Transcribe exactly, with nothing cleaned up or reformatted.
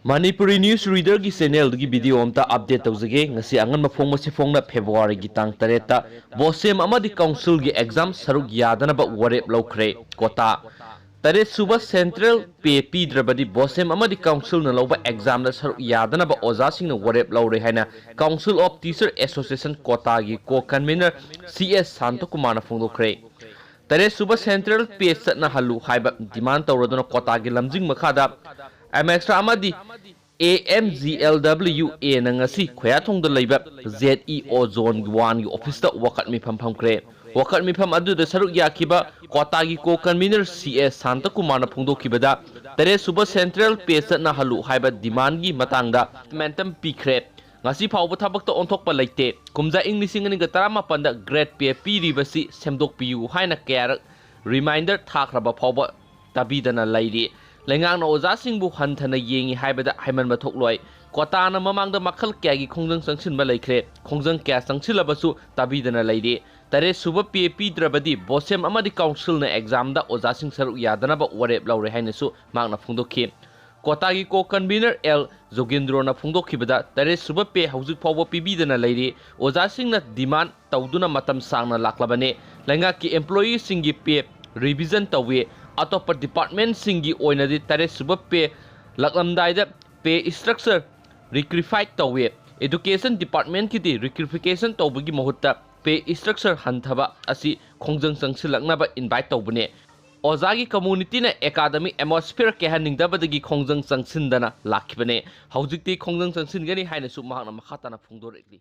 Manipuri news ꯔꯤꯗꯔꯒꯤ ꯆꯦꯅꯦꯜꯗꯒꯤ video ꯑꯝꯇ update ꯇꯧꯖꯒꯦ꯫ ꯉꯁꯤ ꯑꯉꯟꯕ ꯐꯣꯡꯕꯁꯤ ꯐꯣꯡꯅ ꯐꯦꯕ꯭ꯔꯨꯋꯥꯔꯤꯒꯤ ꯇꯥꯡ ꯇꯔꯦꯠꯇ ꯕꯣꯁꯦꯝ ꯑꯃꯗꯤ ꯀꯥꯎꯟꯁꯤꯜꯒꯤ ꯑꯦꯛꯖꯥꯝ ꯁꯔꯨꯛ ꯌꯥꯗꯅꯕ ꯋꯥꯔꯦꯞ ꯂꯧꯈ꯭ꯔꯦ꯫ ꯀꯣꯇꯥ ꯇꯔꯦꯠ ꯁꯨꯕ ꯁꯦꯟꯇ꯭ꯔꯦꯜ ꯄꯦ ꯄꯤꯗ꯭ꯔꯕꯗꯤ ꯕꯣꯁꯦꯝ ꯑꯃꯗꯤ ꯀꯥꯎꯟꯁꯤꯜꯅ ꯂꯧꯕ ꯑꯦꯛꯖꯥꯝꯗ ꯁꯔꯨꯛ ꯌꯥꯗꯅꯕ ꯑꯣꯖꯥꯁꯤꯡꯅ ꯋꯥꯔꯦꯞ ꯂꯧꯔꯦ ꯍꯥꯏꯅ ꯀꯥꯎꯟꯁꯤꯜ ꯑꯣꯐ ꯇꯤꯆꯔ ꯑꯦꯁꯣꯁꯤꯌꯦꯁꯟ ꯀꯣꯇꯥꯒꯤ ꯀꯣ ꯀꯟꯚꯤꯅꯔ ꯁꯤ ꯑꯦꯁ ꯁꯥꯟꯇꯀꯨꯃꯥꯔꯅ ꯐꯣꯡꯗꯣꯛꯈ꯭ꯔꯦ꯫ ꯇꯔꯦꯠ ꯁꯨꯕ ꯁꯦꯟꯇ꯭ꯔꯦꯜ ꯄꯦ ꯆꯠꯅꯍꯜꯂꯨ ꯍꯥꯏꯕ ꯗꯤꯃꯥꯟ ꯇꯧꯔꯗꯨꯅ ꯀꯣꯇꯥꯒꯤ ꯂꯝꯖꯤꯡ ꯃꯈꯥꯗ ꯑꯦꯃꯦꯛꯁꯇ꯭ꯔꯥ ꯑꯃꯗꯤ A M G L W ꯑꯦꯅ ꯉꯁꯤ ꯈꯣꯌꯥꯊꯣꯡꯗ ꯂꯩꯕ ꯖꯦꯠ ꯏ ꯑꯣ ꯖꯣꯟ ꯋꯥꯟꯒꯤ ꯑꯣꯐꯤꯁꯇ ꯋꯥꯀꯠ ꯃꯤꯐꯝ ꯐꯝꯈ꯭ꯔꯦ꯫ ꯋꯥꯀꯠ ꯃꯤꯐꯝ ꯑꯗꯨꯗ ꯁꯔꯨꯛ ꯌꯥꯈꯤꯕ ꯀꯣꯇꯥꯒꯤ ꯀꯣ ꯀꯟꯚꯤꯅꯔ ꯁꯤ ꯑꯦꯁ ꯁꯥꯟꯇꯀꯨꯃꯥꯔꯅ ꯐꯣꯡꯗꯣꯛꯈꯤꯕꯗ, ꯇꯔꯦꯠ ꯁꯨꯕ ꯁꯦꯟꯇ꯭ꯔꯦꯜ ꯄꯦ ꯆꯠꯅꯍꯜꯂꯨ ꯍꯥꯏꯕ ꯗꯤꯃꯥꯟꯒꯤ ꯃꯇꯥꯡꯗ ꯑꯜꯇꯤꯃꯦꯇꯝ ꯄꯤꯈ꯭ꯔꯦ꯫ ꯉꯁꯤ ꯐꯥꯎꯕ ꯊꯕꯛꯇ ꯑꯣꯟꯊꯣꯛꯄ ꯂꯩꯇꯦ꯫ ꯀꯨꯝꯖꯥ ꯏꯪ ꯂꯤꯁꯤꯡ ꯑꯅꯤꯒ ꯇꯔꯥꯃꯥꯄꯟꯗ ꯒ꯭ꯔꯦꯗ ꯄꯦ ꯄꯤꯔꯤꯕꯁꯤ ꯁꯦꯝꯗꯣꯛꯄꯤꯌꯨ ꯍꯥꯏꯅ ꯀꯌꯥꯔꯛ ꯔꯤꯃꯥꯏꯟꯗꯔ ꯊꯥꯈ꯭ꯔꯕ ꯐꯥꯎꯕ ꯇꯥꯕꯤꯗꯅ ꯂꯩꯔꯤ꯫ ꯂꯩꯉꯥꯛꯅ ꯑꯣꯖꯥꯁꯤꯡꯕꯨ ꯍꯟꯊꯅ ꯌꯦꯡꯉꯤ ꯍꯥꯏꯕꯗ ꯍꯥꯏꯃꯟꯕ ꯊꯣꯛꯂꯣꯏ꯫ ꯀꯣꯇꯥꯅ ꯃꯃꯥꯡꯗ ꯃꯈꯜ ꯀꯌꯥꯒꯤ ꯈꯣꯡꯖꯪ ꯆꯪꯁꯤꯟꯕ ꯂꯩꯈ꯭ꯔꯦ꯫ ꯈꯣꯡꯖꯪ ꯀꯌꯥ ꯆꯪꯁꯤꯜꯂꯕꯁꯨ ꯇꯥꯕꯤꯗꯅ ꯂꯩꯔꯤ꯫ ꯇꯔꯦꯠ ꯁꯨꯕ ꯄꯦ ꯄꯤꯗ꯭ꯔꯕꯗꯤ ꯕꯣꯁꯦꯝ ꯑꯃꯗꯤ ꯀꯥꯎꯟꯁꯤꯜꯅ ꯑꯦꯛꯖꯥꯝꯗ ꯑꯣꯖꯥꯁꯤꯡ ꯁꯔꯨꯛ ꯌꯥꯗꯅꯕ ꯋꯥꯔꯦꯞ ꯂꯧꯔꯦ ꯍꯥꯏꯅꯁꯨ ꯃꯍꯥꯛꯅ ꯐꯣꯡꯗꯣꯛꯈꯤ꯫ ꯀꯣꯇꯥꯒꯤ ꯀꯣ ꯀꯟꯚꯤꯅꯔ ꯑꯦꯜ ꯖꯣꯒꯦꯟꯗ꯭ꯔꯣꯅ ꯐꯣꯡꯗꯣꯛꯈꯤꯕꯗ, ꯇꯔꯦꯠ ꯁꯨꯕ ꯄꯦ ꯍꯧꯖꯤꯛ ꯐꯥꯎꯕ ꯄꯤꯕꯤꯗꯅ ꯂꯩꯔꯤ꯫ ꯑꯣꯖꯥꯁꯤꯡꯅ ꯗꯤꯃꯥꯟ ꯇꯧꯗꯨꯅ ꯃꯇꯝ ꯁꯥꯡꯅ ꯂꯥꯛꯂꯕꯅꯤ꯫ ꯂꯩꯉꯥꯛꯀꯤ ꯑꯦꯝꯄ꯭ꯂꯣꯌꯤꯁꯤꯡꯒꯤ ꯄꯦ ꯔꯤꯚꯤꯖꯟ ꯇꯧꯏ꯫ ꯑꯇꯣꯞꯄ ꯗꯤꯄꯥꯔꯠꯃꯦꯟꯁꯤꯡꯒꯤ ꯑꯣꯏꯅꯗꯤ ꯇꯔꯦꯠ ꯁꯨꯕ ꯄꯦ ꯂꯥꯛꯂꯝꯗꯥꯏꯗ ꯄꯦ ꯏꯁꯇ꯭ꯔꯛꯆꯔ ꯔꯤꯀ꯭ꯔꯤꯐꯥꯏꯠ ꯇꯧꯏ꯫ ꯑꯦꯗꯨꯀꯦꯁꯟ ꯗꯤꯄꯥꯔꯠꯃꯦꯟꯀꯤꯗꯤ ꯔꯤꯀ꯭ꯔꯤꯐꯤꯀꯦꯁꯟ ꯇꯧꯕꯒꯤ ꯃꯍꯨꯠꯇ ꯄꯦ ꯏꯁꯇ꯭ꯔꯛꯆꯔ ꯍꯟꯊꯕ ꯑꯁꯤ ꯈꯣꯡꯖꯪ ꯆꯪꯁꯤꯜꯂꯛꯅꯕ ꯏꯟꯚꯥꯏꯠ ꯇꯧꯕꯅꯤ꯫ ꯑꯣꯖꯥꯒꯤ ꯀꯝꯃꯨꯅꯤꯇꯤꯅ ꯑꯦꯀꯥꯗꯃꯤꯛ ꯑꯦꯠꯃꯣꯁꯐꯤꯌꯔ ꯀꯩꯍꯟꯅꯤꯡꯗꯕꯗꯒꯤ ꯈꯣꯡꯖꯪ ꯆꯪꯁꯤꯟꯗꯅ ꯂꯥꯛꯈꯤꯕꯅꯤ꯫ ꯍꯧꯖꯤꯛꯇꯤ ꯈꯣꯡꯖꯪ ꯆꯪꯁꯤꯟꯒꯅꯤ ꯍꯥꯏꯅꯁꯨ ꯃꯍꯥꯛꯅ ꯃꯈꯥ ꯇꯥꯅ ꯐꯣꯡꯗꯣꯔꯛꯂꯤ꯫